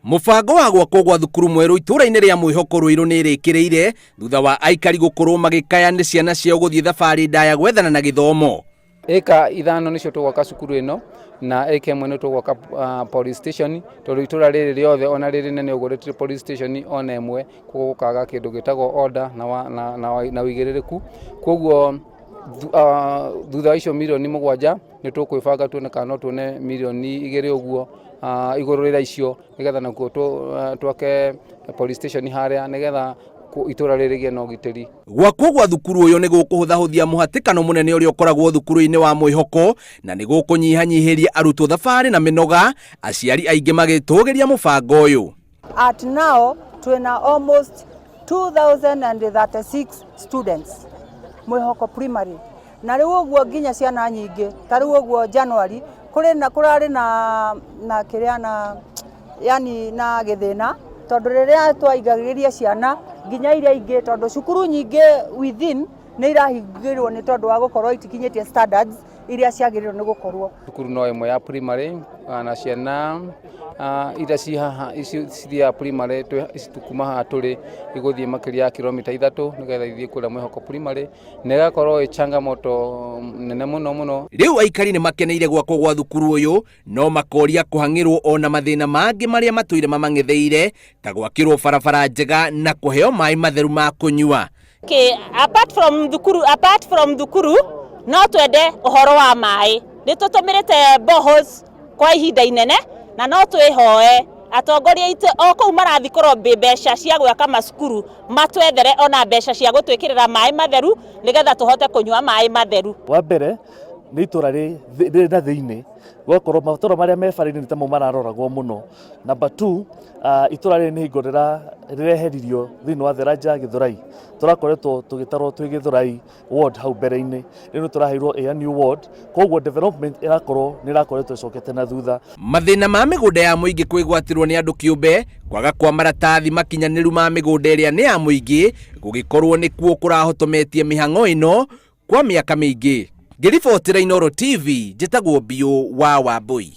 Mũbango wa gwakwo gwa thukuru mwerũ itũũra-inĩ rĩa Mwĩhoko Ruiru nĩ ĩrĩkĩrĩire thutha wa aikari gũkorwo magĩkaya nĩ ciana ciao gũthiĩ thabarĩ ndaya gwethana na gĩthomo. Ĩka ithano nĩcio tũgwaka cukuru ĩno na ĩka ĩmwe nĩ tũgwaka police station tondũ itũra rĩrĩ rĩothe ona rĩrĩ nene ũguo rĩtirĩ police station ona ĩmwe, koguo gũkaga kĩndũ gĩtagwo order na ũigĩrĩrĩku. Koguo thutha wa icio mirioni 7 nĩ tũkwĩbanga tuone kana no tuone mirioni 2 ũguo igũrũ rĩa icio nĩgetha nakuo twake police station harĩa nĩgetha itũra rĩrĩ rĩgĩe na ũgitĩri. Gwakwo gwa thukuru ũyũ nĩ gũkũhũthahũthia mũhatĩkano mũnene ũrĩa ũkoragwo thukuru-inĩ wa Mwĩhoko na nĩ gũkũnyihanyihĩria arutwo thabarĩ na mĩnoga, aciari aingĩ magĩtũgĩria mũbango ũyũ. At now twĩna almost 2036 students Mwĩhoko Primary na rĩu ũguo nginya ciana nyingĩ ta rĩu ũguo January kũrĩ na kũrarĩ na kĩrĩa na yani na gĩthĩna tondũ rĩrĩa twaingagĩria ciana nginya iria ingĩ tondũ cukuru nyingĩ within nĩ irahingĩrwo nĩ tondũ wa gũkorwo itikinyĩtie standards iria ciagĩrĩirwo nĩ gũkorwo. Cukuru no ĩmwe ya primary na ciana iria ci haha ici cithiaga primary kuma haha tũrĩ igũthiĩ makĩria ya kilomita 3 nĩgetha ithiĩ kũrĩa Mwĩhoko Primary na ĩgakorwo ĩ changamoto nene mũno mũno. Rĩu aikari nĩ makeneire gwakwo gwa thukuru ũyũ no makoria kũhang'ĩrwo ona mathĩna mangĩ marĩa matũire mamang'etheire ta gwakĩrwo barabara njega na kũheo maĩ matheru ma kũnyua. Okay, apart from thukuru no twende ũhoro wa maĩ. Nĩ tũtũmĩrĩte boreholes kwa ihinda inene na no twĩhoe atongoria aitũ o kũu marathiĩ kũrobĩ mbeca cia gwaka macukuru matwethere ona mbeca cia gũtwĩkĩrĩra maĩ matheru nĩgetha tũhote kũnyua maĩ matheru. Wa mbere nĩ itũra rĩ na thĩinĩ, gũgakorwo matũra marĩa me bara-inĩ nĩ tamo mararoragwo mũno. Number two, itũra rĩrĩ nĩ hingo rĩreheririo thĩinĩ wa Theranja Gĩthũrai. Tũrakoretwo tũgĩtarwo twĩ Gĩthũrai ward hau mbere-inĩ, rĩu nĩ tũraheirwo a new ward, koguo development ĩrakorwo nĩ ĩrakoretwo ĩcokete na thutha. Mathĩna ma mĩgũnda ya mũingĩ kwĩgwatĩrwo nĩ andũ kĩũmbe, kwaga kwa maratathi makinyanĩru ma mĩgũnda ĩrĩa nĩ ya mũingĩ, gũgĩkorwo nĩkuo kũrahotometie mĩhang'o ĩno kwa mĩaka mĩingĩ. Ngĩribotera Inooro TV, njĩtagwo Biũ wa Wambui.